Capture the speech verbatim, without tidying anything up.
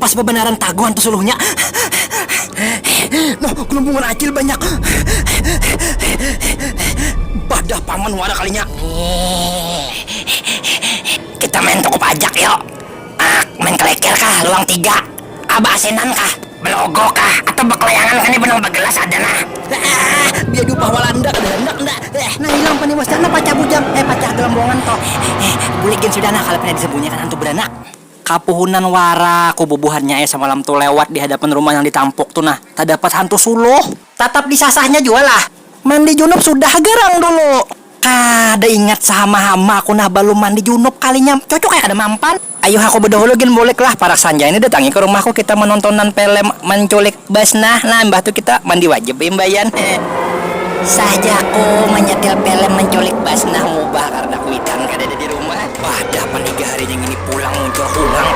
Pas bebanaran taguh hantu suluhnya. Noh, gelembungan acil banyak. Badah paman wara kalinya. Kita main tukup ajak yuk. Ak, main kelekir kah, luang tiga? Abah asinan kah? Belogo kah? Atau bekelayangan kah nih benang begelas ada nah? Ah, biar diupah Walanda kada hendak ndak. Eh, nah hilang paniwas jana pacah bujang, eh pacah gelembongan toh. Eh, bulik gin sudah nah kalau pina disembunyikan hantu beranak. Kapuhunan wara ku bubuhannya eh samalam tu lewat di hadapan rumah yang ditampuk tu nah. Tadapat hantu suluh. Tatap disasahnya jua lah. Mandi junub sudah garang dulu. Kada ingat sahama-hama aku nah balum mandi junub kalinya. Cocok ya kada mampan. Ayuh aku bedahulu gin bulik lah. Parak sanja ini datangi ke rumahku kita menontonan pelem menculik basnah. Nah imbah tu kita mandi wajib imbayan. Sah jaku menyetil pelem menculik basnah mubah karena kuitan kada ada di rumah. Bah, dah pan tiga hari yang ini pulang muncul hulang